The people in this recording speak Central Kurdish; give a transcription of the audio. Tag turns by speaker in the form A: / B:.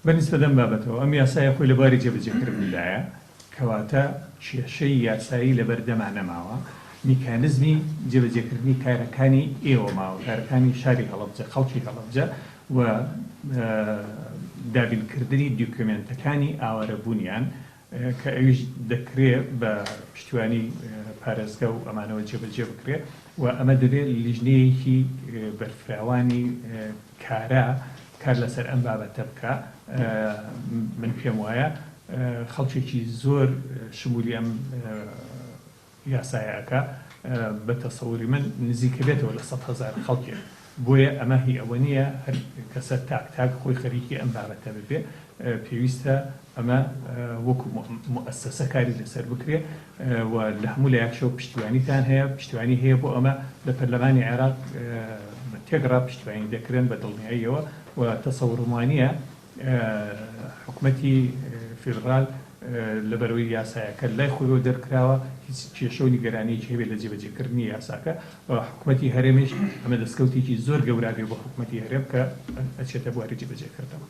A: بە نیسبەت ئەم بابەتەوە، ئەم یاسایە خۆی لە بواری جێبەجێکردندایە، کەواتە کێشەی یاسایی لەبەردەما نەماوە، میکانزمی جێبەجێکردنی کارەکانی ئێوە ماوە، کارەکانی شاری هەڵەبجە، خەڵکی هەڵەبجە و دابینکردنی دیکۆمێنتەکانی ئاوارەبوونیان کە ئەویش دەکرێ بە پشتیوانی پارێزگا و ئەمانەوە جێبەجێ بکرێ و ئەمە دەبێ لیژنەیەکی بەرفراوانی کارا کار لەسەر ئەم بابەتە بکا. من پێم وایە خەڵکێکی زۆر شمولی ئەم یاسایە ئەکا، بە تەسەوری من نزیکەبێتەوە لە 100,000 خەڵکێک. بۆیە ئەمە هی ئەوە نییە هەر کەسە تاک تاک خۆی خەریکی ئەم بابەتە ببێ، پێویستە ئەمە وەکو موئەسەسە کاری لەسەر بکرێ و لە هەموو لایەکشەوە پشتیوانیتان هەیە، پشتیوانی هەیە بۆ ئەمە لە پەرلەمانی عێراق بە تێکڕا پشتیوانی دەکرێن بە دڵنیاییەوە و تەسەورم وانییە حکومەتی فیدڕال لەبەرئەوەی یاسایەکە لای خۆیەوە دەرکراوە هیچ کێشە و نیگەرانییەکی هەبێت لە جێبەجێکردنی یاساکە و حکومەتی هەرێمیش ئەمە دەستکەوتێکی زۆر گەورە بێ بۆ حکومەتی هەرێم کە ئەچێتە بواری جێبەجێکردنەوە.